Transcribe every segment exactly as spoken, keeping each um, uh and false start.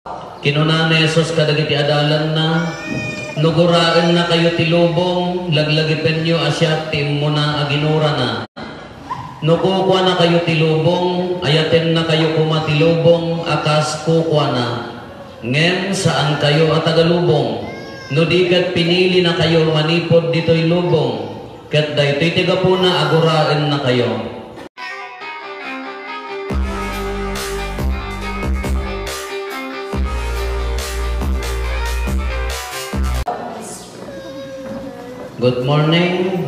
Kinuna ni Jesus kadagiti adalanna, "No guraennakayo ti lubong, laglagipenyo a siak ti immuna a ginurana. No kukuanakayo ti lubong, ayatennakayo koma ti lubong a kas kukuana. Ngem saankayo a taga-lubong, no di ket pinilinakayo manipud ditoy lubong, ket daytoy ti gapuna a guraennakayo." Good morning.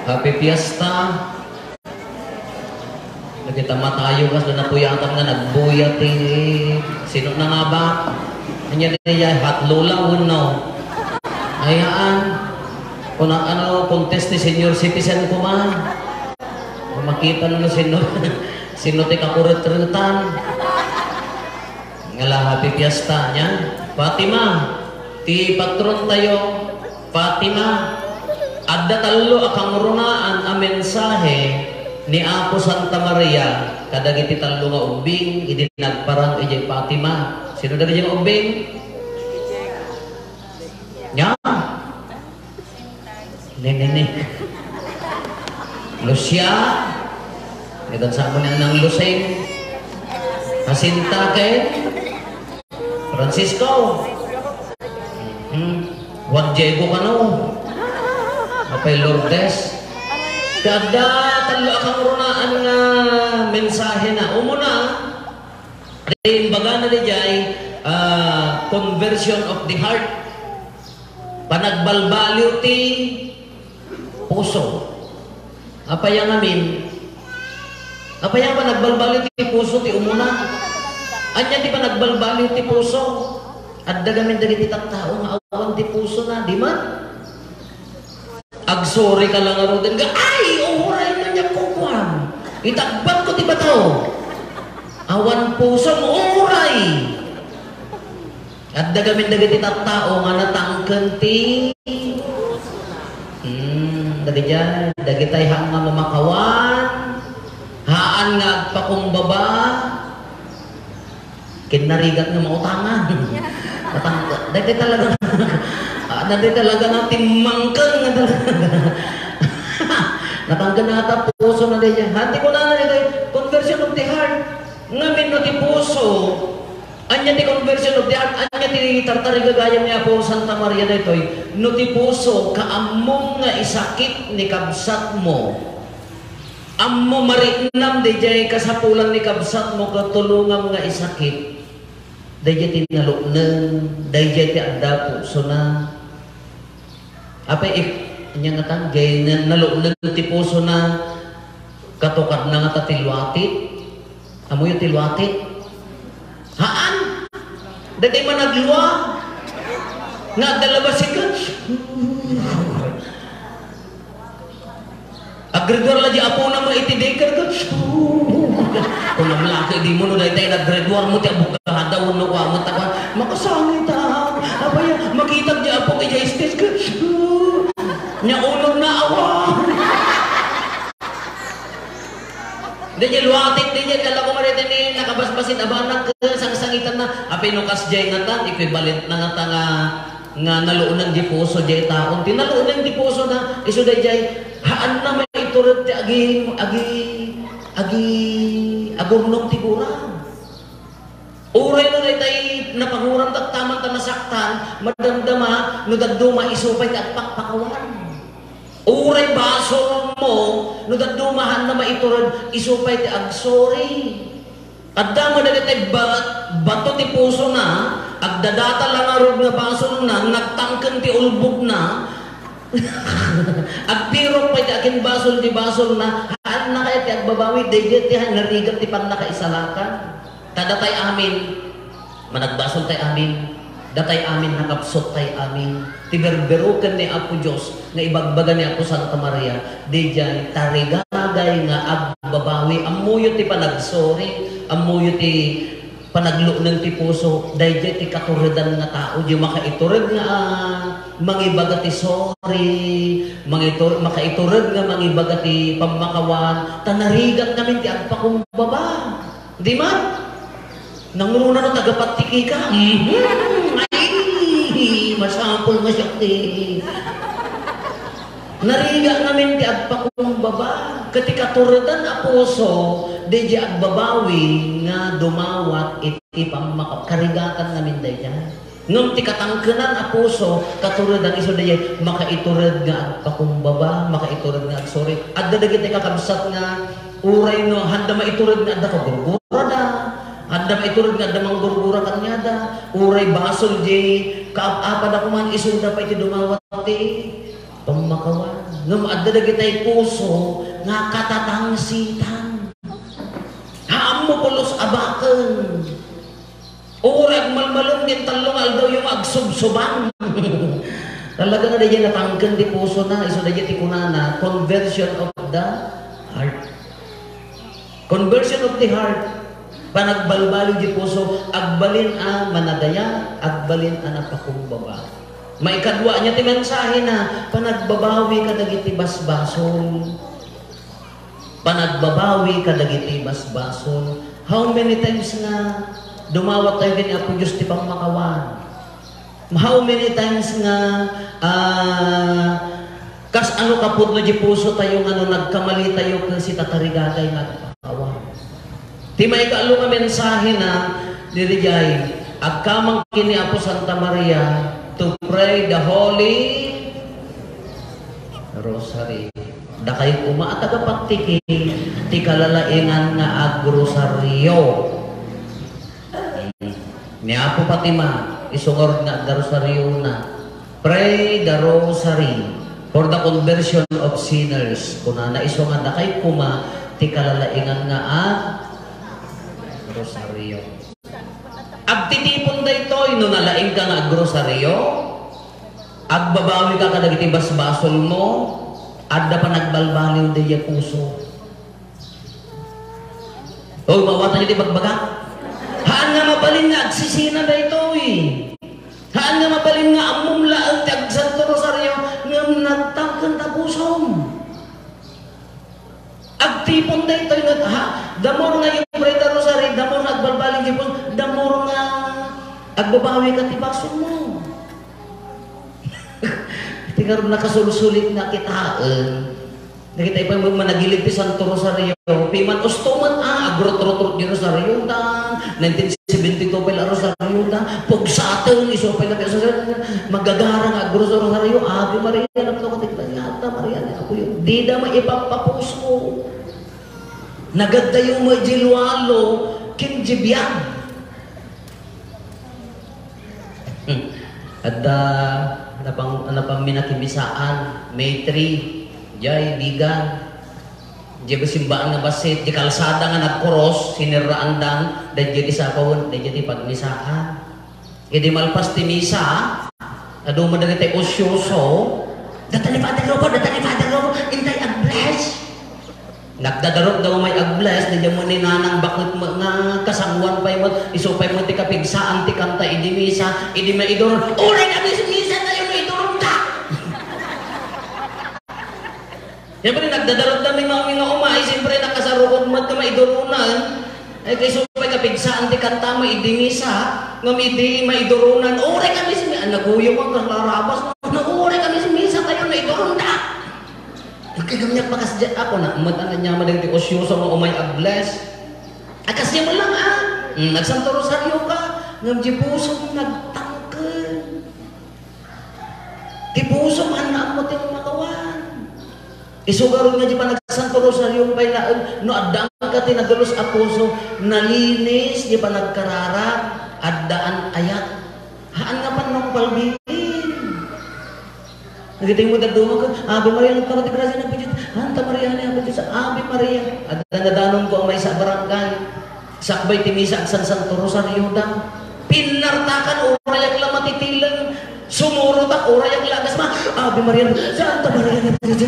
Happy Fiesta. Nakita matayo kas na napuyatan nga nagbuya ti sino na nga ba? Anya diay hot lola wenno? Ay, haan. Kuna, ano, contest ti senior citizen koma. Makita no sino, sino ti kakuretretan. Ngala, happy fiesta, nya. Fatima, ti patron tayo, Fatima, adda tallo a kangrunaan a mensahe ni Apo Santa Maria kadagiti tallo nga ubbing idi nagparang idiay Fatima. Sino dagiti nga ubbing? Nya? Nene. Lucia. Ket sa amo ni Nang Lusing. Jacinta ken Francisco. Hmm. Juan Diego kano. Apay Lourdes. Kada tallo a kangrunaan nga mensahe na. Umuna, di imbagana diay, ah, conversion of the heart. Panagbalbaliw ti puso. Apay ngamin? Apay a panagbalbaliw ti puso ti umuna? Ania ti panagbalbaliw ti puso? Adda ngamin dagiti tattao nga awan ti pusona, di man? Agsorry ka la ngaruden nga, "Ay, uray no nia kukuam. Itagbatko ti bato." Awan pusom, uray. Adda ngamin dagiti tattao nga natangken ti, hmm, dagiti, dagitay haan nga mamakawan, haan nga agpakumbaba, ken narigat nga mautangan. Natang-, dagiti talaga, ah, dagiti talaga nga timmangken nga talaga. Natangken na ta puso na diay. Hati ko na na ditoy, conversion of the heart. Ngamin no ti puso, ania ti conversion of the heart? Ania ti tartarigagayam ni Apo Santa Maria daytoy? No ti puso, kaammom nga isakit ni kabsatmo. Ammo mariknam daydiay kasapulan ni kabsatmo ket tulongam nga isakit. Daydiay ti nalukneng, daydiay ti adda pusona. Apay, ik-, ania ngatan, diay na-, nalukneng ti pusona, katukadna ngata ti luatit. Ammoyo ti luatit? Haan! Daytoy managlua nga adda labasit ket aggraduar la di apona mo iti daycare ket kunam la ket dimo no daytoy naggraduar mo ti abogada wenno kua met ta kua, makasangit a. Apay, makitak di apok idiay stage ket nia unor na awan. Daydiay luatit, daydiay kala ko marita ni nakabasbasit a banak, ket sangsangitanna. Apay no kasdiay ngatan, equivalent na ngata nga, nga nalukneng di puso diay tao. Ti nalukneng di pusona, isu daydiay, haanna maitured ti agi-, agi-, agi-, agurnong ti gura. Uray no daytay napaguran tattaman ta nasaktan, madamdama, no dadduma, isu pay ti agpakpakawan. Uray basolmo, no dadduma haanna maitured, isu pay ti agsorry. Adda met dagiti ba-, bato ti pusona, agdadata la ngarud nga basolna, nagtangken ti ulbodna, agpirok pay ti aginbasol ti basolna, haanna kayat ti agbabawi, daydiay ti narigat ti pannakaisalakan. Ta datay amin, managbasoltay amin, datay amin, nakapsuttay amin. Ti berberoken ni Apo Dios nga ibagbaga ni Apo Santa Maria, daydiay tarigagay nga agbabawi. Ammoyo ti panagsorry, ammoyo ti panaglukneng ti puso, daydiay ti katuredan nga tao, di makaitured nga, ah, mangibaga ti sorry, mangitur-, makaitured nga mangibaga ti pammakawan, ta narigat ngamin ti agpakumbaba. Di man? Nangruna no taga-pattiki ka? Mhm. Ay, masapul nga siak ti. Narigat ngamin ti agpakumbaba. Ket ti katuredan a puso, daydiay agbabawi nga dumawat iti pammaka-, karigatan ngamin daydiay. Ngem ti katangkenan a puso, katuredan isu daydiay makaitured nga agpakumbaba, makaitured nga agsuri. Adda dagiti kakabsat nga uray no, haanda maitured nga adda kagurgurada, haanda maitured nga adda manggurgura kaniada, uray basol diay kaap-apada koman, isuda pay ti dumawat ti pammakawan. Ngem adda dagiti puso nga katatangsitan. Haan mo pulos a baken. Uray agmalmalem ken tallo nga aldawyo nga agsubsuban. Talaga nga daydiay natangken ti pusona, isu daydiay ti kunana, conversion of the heart. Conversion of the heart. Panagbalbaliw di puso, agbalin a manadaya, agbalin a napakumbaba. Maikadua nia ti mensahena, panagbabawi kadagiti basbasol. Panagbabawi kadagiti basbasol. How many times nga dumawat tayo ken Apo Dios ti pammakawan? How many times nga, ah, kas ano kapudno di puso tayo nga no nagkamali tayo ken sita tarigagay nga agpawan? Ti maikaallo nga mensahena, diridiay, agkamang ken ni Apo Santa Maria to pray the Holy Rosary. Dakay koma a taga-pattiki, ti kalalaingan nga agrosario. Ni Apo Fatima, isu ngarud nga adda rosariona. Pray the rosary for the conversion of sinners. Kunana isu nga dakay koma ti kalalaingan nga agrosario. Agtitipon daytoy no nalaing ka nga agrosario. Agbabawi ka kadagiti basbasolmo, adda panagbalbaliw daydiay puso. O, mawatan iti bagbaga. Haan nga mabalin nga agsisina daytoy. Haan nga mabalin nga ammom laeng ti agsanto rosario ngem nagtangken ta pusom. Agtipon daytoy nga, ha, the more nga you pray the rosary, the more nga agbalbaliw ti puso, the more nga agbabawi ka ti basolmo. Ti ngarud nakasulsulit nga kitaen. Nakita pay mo managilid ti Santo Rosario. Piman ustoman, ah, agrutrutro di Rosario da. Nineteen seventy-two pay la Rosario da. Pugsaten, isu pay la Rosario da. Magagara nga agrusa Rosario. Ave Maria, napno ka ti Santa Maria, ni Apo Dios. Dida maipagpapuso. Nagaddayo mo di lualo, ken di biag. Adda napang-, napamminakimisaan, May three, jay bigan. Jay simbaan nga bassit, jay kalsada nga nagkuros, sinirraandan, dayjay ti sapawen, dayjay ti pagmisaan. Idi malpas ti misa, adu man dagiti usyoso, "Data ni Father Lobo, data ni Father Lobo, intay ag-bless." Nagdadarup da umay ag-bless, dayjay met ni nanang baket met nga kasangoan pay met, isu pay met ti kapigsaan ti kanta idi misa, idi maidur, "Uray kami misa tayo, maiduronda!" Siyempre, nagdadarup da mi nga, nga umay, siyempre, nakasarukod met nga maiduronan. Ay, kay isu pay kapigsaan ti kanta mo idi misa, ngem idi maiduronan, "Uray kami si mi-," ah, naguyom ang kalarabas, "Uray kami si misa tayo, maiduronda!" Nagkagamiak pa kasdiay ako, na, met ang kanya madagiti usyoso nga umay ag-bless. Ay, kasi mo lang, ah. Mm, nagsanto rosaryo ka, ngem di puso mo nagtangken. Ti puso, haan nga ammo ti makawan. Isu garud nga di panagsanto rosaryo pay laeng, no addaanka ti nadalos a puso, nalinis di panagkararag, addaan ayat. Haan nga pannong palbiin. Nagiting mo dadduma ka, "Ave Maria, nagtaka ti gracia, ni Apo Dios, Santa Maria, ni Apo Dios, Ave Maria." Adda nadanon ko a maysa a barangay. Sakbay ti misa, agsansanto rosario da. Pinnartakan, urayag la matitileng. Sumurotak, urayag la agasma, "Ave Maria, Santa Maria, ni Apo Dios."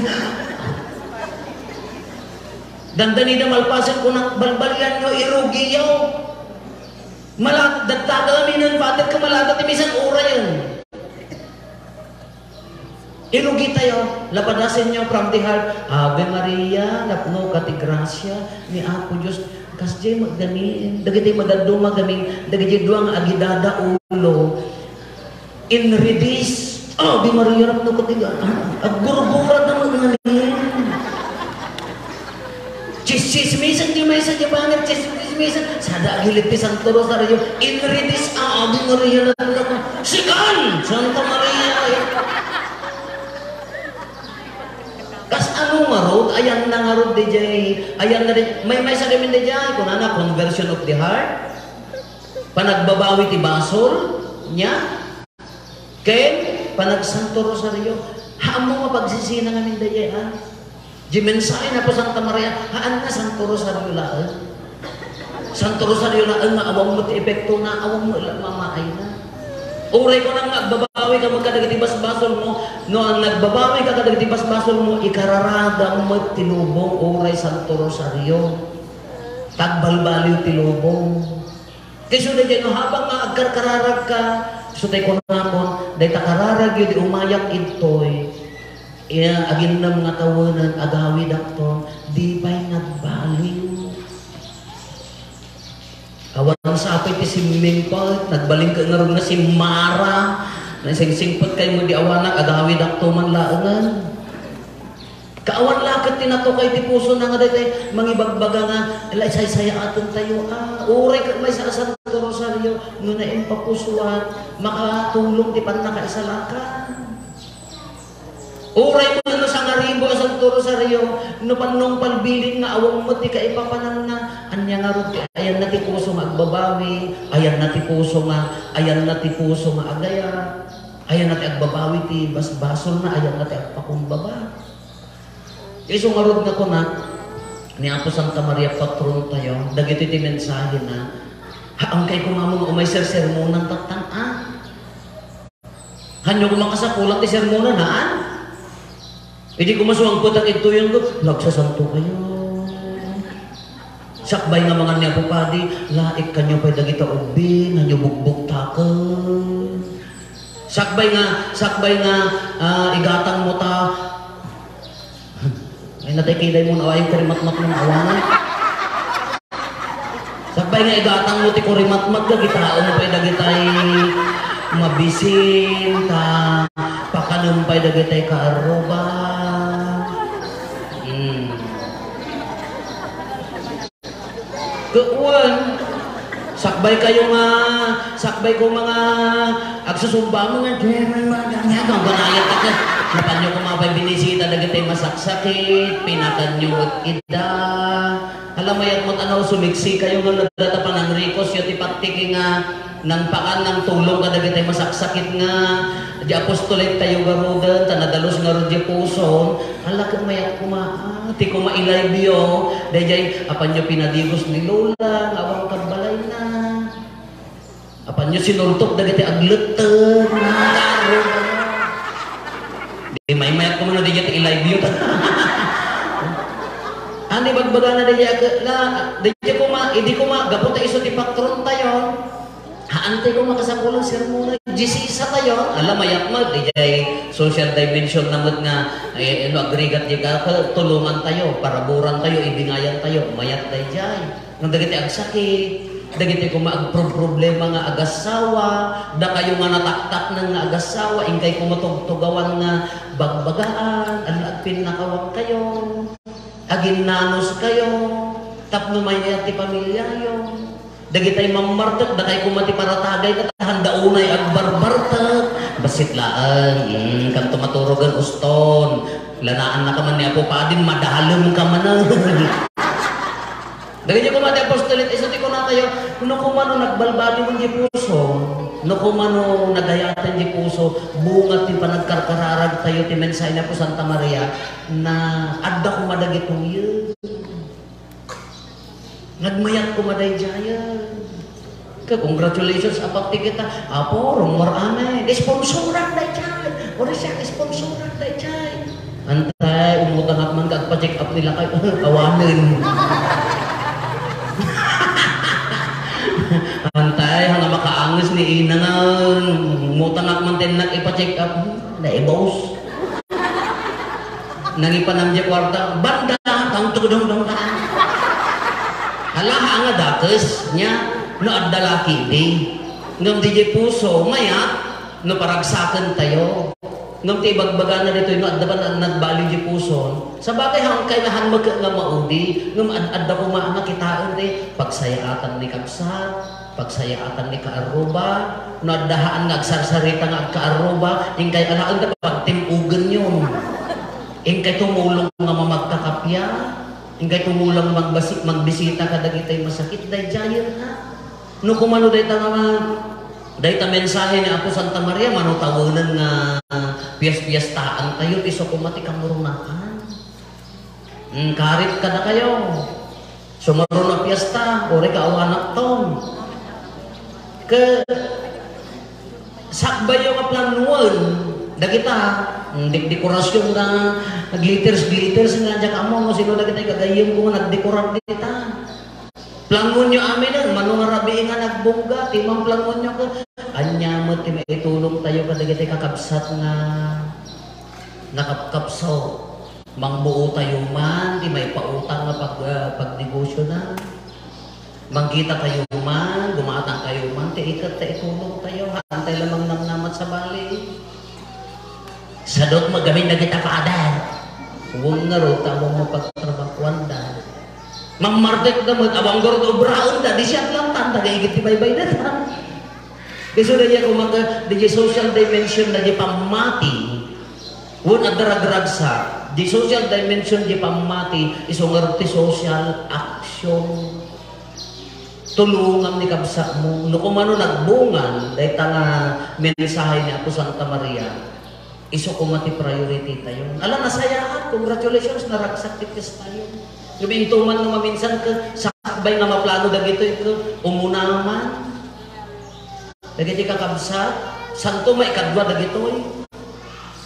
Dandani da malpasen kunak, "Balbalianyo, irugiyo." Mala-, dadtaka aminen, Father, ka malata ti misan urayen. Inugi tayo, lapadasenyo from the heart, "Ave Maria, napno ka ti gracia ni Apo Dios." Kasdiay met gamin, dagiti madadduma gamin, dagiti dua nga agidadaulo. Inridis. Ave Maria, no katiga. Aggurgurada met ngamin. Chismismisan ti maysa ti banag, chismismisan. Sada agilid ti Santo Rosario. Inridis. Ave Maria, nalala ko. Sikan! Santa Maria. Kas ano ngarud, ayanna ngarud diay, ayanna di, maymaysa gamin diay, kunana, conversion of the heart, panagbabawi ti basol, nia, ken panagsanto rosario. Haan mo nga pagsisina ngamin diay, a? Di mensahe ni Apo Santa Maria, haan nga Santo Rosario laeng. Santo Rosario laeng nga awan met ti epektona, awan met la mamaayna. Uray kunam nga agbabawi ka met kadagiti basbasolmo, no, ang nagbabawi ka kadagiti basbasolmo, ikararagam met ti lubong, uray Santo Rosario. Tagbalbaliw ti lubong. Kayso daydiay, no, habang nga agkarkararagka, isu tay kunakon, dayta kararagyo di umayak idtoy, iya, aginnem nga tawenen, agawidakton, di pay nagbaliw. Awan sapay ti simmingpet, nagbalin ka ngarud nga simmara, nasingsingpet kay mo di awanak, agawidakto man laengen. Kaawan la ket ti natukay ti pusona nga daytoy mangibagbaga nga, "Ala, saysayaaten tayo, a." Uray ket maysa a Santo Rosario, no naimpapusuan, makatulong ti pannakaisalakan. Uray man no sangaribu a Santo Rosario, no pannong palbilit nga awan met ti kaipapananna, ania ngarud ti ayanna ti puso nga agbabawi, ayanna ti puso nga, ayanna ti puso nga agayat, ayanna ti agbabawi ti basbasolna, ayanna ti agpakumbaba. Isu ngarud nga kuna ni Apo Santa Maria, patron tayo, dagiti ti mensahena, haan kay koma nga umay sersermonan tattan, a? Hanyo koma kasapulan ti sermonan, haan? Idi koma sumangpet a kidtoyen ko, nagsasanto kayo. Sakbay nga mangan ni Apo Padi, laik kanyo pay dagita ubbing, hanyo bugbugtaken. Sakbay nga, sakbay nga, ah, igatang mo ta. Ay, natay kiday mo, awayen ti rimatmat mo, awanen. Sakbay nga igatang mo ti kurimatmat, dagitaem pay dagitay mabisin, ta pakanem pay dagitay kaarruban. Hmm. Ket wen, sakbay kayo nga, sakbay ko nga agsusumba mo nga, "German, mga ganyan, ang banayat ako." Napanyo ko mapay binisita dagiti masaksakit, pinakanyo met ida. Ala, mayat met ano, sumiksi kayo nga nagdata panangrikos yo ti pattiki nga nang pakan, nang tulong kadagiti masaksakit nga di apostolet tayo garuden, ta nadalus ngarud di puson. Ala, ket mayat koma, ah, ti koma i-live yo, daydiay, apanyo pinadigos ni Lola, nga awan kabbalayna. Apanyo sinurtok dagiti agletted, nga ngarud. Di maymayat koma no daydiay ti i-live yo. Ani bagbagana daydiay, ket la, daydiay koma, idi koma, gapu ta isu ti patron tayo. Haan tayo makasapulan sermonan, G C sa tayo. Ala, mayat met, idiay social dimension na met nga, eh, no, agrigat di ka, tulungan tayo, paraburan tayo, ibingayan tayo, mayat daydiay. Nga dagiti agsakit, dagiti koma agproproblema nga agassawa, dakayo nga nataktakneng nga agassawa, inkay koma tugtugawan nga bagbagaan, ano, agpinnakawak kayo, aginnanus kayo, tapno mayat ti pamilyayo. Dagitay mammartek, dakay koma ti paratagay, ket handa unay agbarbartek. Bassit laeng, mm, kanto maturogen uston. Lanaan na ka man ni Apo Padin, madalem ka man. Dagiti koma ti apostolet, isu ti kunatayo, no koma no nagbalbaliwen di puso, no koma no nagayaten di puso, bunga ti panagkarkararag tayo ti mensahe ni Apo Santa Maria, na adda koma dagitoy. Nagmayat koma daydiayen. Ka, congratulations, apak ti kita. Apo, rumor amin. Sponsoran daydiay. Ori siya, sponsoran daydiay. Antay, umutangak man ka agpa-check up nila kay awanen. Antay, hanga makaanges ni ina nga umutangak man tennak ipa-check up. Naibos. Nangipanam di kwarta, banda, tang tugdong dong daan. Alaha nga dakes, nya, no adda laki idi. Ngem diay puso, mayat, no paragsakentayo. Ngem ti ibagbagana ditoy, no adda ba na-, nagbaliw diay puson, sabagay, haan kay nahan met nga maudi, ngem ad-, adda koma nga kitaen ti pagsayaatan ni kabsat, pagsayaatan ni kaarruba, no adda haan nga agsarsarita nga agkaarruba, inkay alaenta pagtim-ogenyon. Inkay tumulong nga mamagkakapia, inkay tumulong magbasi-, magbisita kadagiti masakit, daydiayen, ha? No kumano dayta nga, dayta mensahe ni Apo Santa Maria, mano tawenen nga pias-piastaantayo, isu koma ti kangurunaan. Mm, karit kadakayo. Sumaruno a piesta, uray kaawanakton. Ket sakbayyo nga planoen dagita, mm, dek-, dekorasyon nga glitters-glitters nga diak ammo no sino dagita gagayyemko nga nagdekorar dita. Planoenyo aminen, mano nga rabii nga nagbongga, ti mamplanoenyo ket ania met ti maitulongtayo kadagiti kakabsat nga nakapkapso. Mangbuotayo man ti maipautang nga pag-, ah, pagnegosiona. Mangkitatayo man, gumatangkayo man, ti iket ta itulongtayo. Haantay la mangnamnama, sabali. Sadut met gamin dagita, Father. Wen ngarud ta awan mapagtrabahoanda. Mammartekda met, awan ngarud obraenda, di siak lang tan, taga igid ti baybaydatan. Isu daydiay koma ket, diay social dimension, diay pammati. Wen adda ragragsak, diay social dimension, diay pammati, isu ngarud ti social action. Tulongam ni kabsatmo. No kumano nagbungan dayta nga mensahe ni Apo Santa Maria, isu koma ti priority tayo. Ala, nasayaat, congratulations, naragsak ti piestayo. Ngem intoman no maminsan ket sakbay nga maplano dagitoy ket umuna man. Dagiti kakabsat, santo maikadua dagitoy.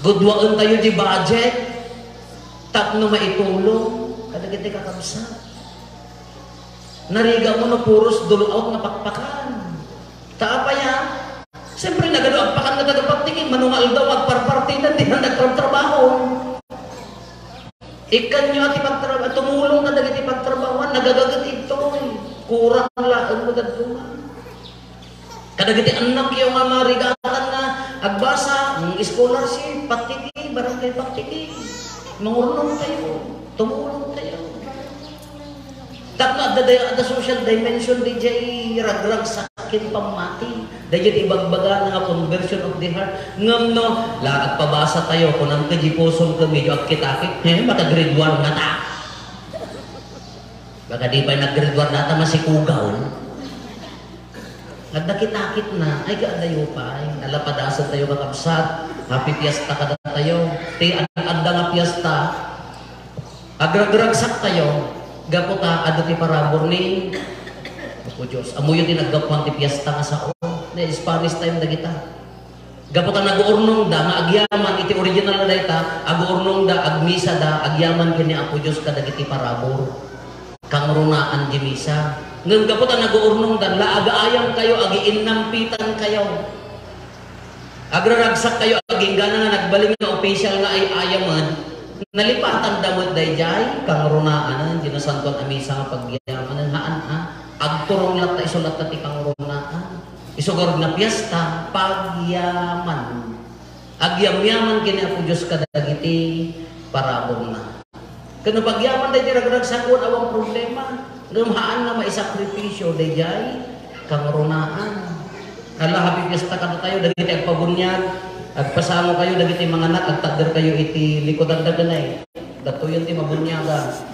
Gudwaentayo ti budget tapno maitulong kadagiti kakabsat. Narigat mo no puros dulo out nga pakpakan. Ta apay a? Siyempre, nagadu agpakan nga taga-Pagtiki, mano nga aldaw, agparpartidan, di na nagtratrabaho. Ikkanyo a ti pagtraba-, tumulong kadagiti pagtrabahoan, nagagaget igtoy. Kurang laeng mo dadduma. Kadagiti annakyo nga marigatan nga agbasa, mm, scholarship, Pagtiki, barangay Pagtiki. Mangurnongtayo, tumulongtayo. Tapno adda, adda social dimension diay ragragsak ken pammati. Daydiay ti ibagbagana nga conversion of the heart. Ngem no, la agpabasatayo, kunam ket diay pusom ket medyo agkitakit, eh, maka-grade one ngata. Baka di pay nag-grade one ngata, masikugaw. Agdakit-akit na, ay, kaadayo pay. Ala, padasentayo, kakabsat. Happy Fiesta kadatayo. Ti ad-, adda nga fiesta, agragragsaktayo. Gapu ta, adu ti parabur ni Apo Dios. Ammoyo ti naggapuan ti fiesta nga sao. Ni Spanish time dagita. Gapu ta naguurnongda nga agyaman iti original na dayta, aguurnongda, agmisada, agyaman ken ni Apo Dios kadagiti parabur. Kangrunaan di misa. Ngem gapu ta naguurnongda, la agaayamkayo, agiinnampitankayo. Agraragsakkayo, aginggana nga nagbalin nga opisyal nga ay-ayamen. Nalipatanda met daydiay, kangrunaan, di nasantoan a misa nga pagyamanen, haan, ha? Agturong latta, isu latta ti kangrunaan. Isu garud nga fiesta, pagyaman. Agyamyaman ken ni Apo Dios kadagiti paraburna. Ken no pagyaman daydi ragragsak, awan problema. Ngem haan nga maisakripisyo daydiay kangrunaan. Ala, happy fiesta kadatayo, dagiti agpabuniag, agpasangokayo dagiti manganak, agtakderkayo iti likudanda ken ay. Datoyen ti mabuniagan.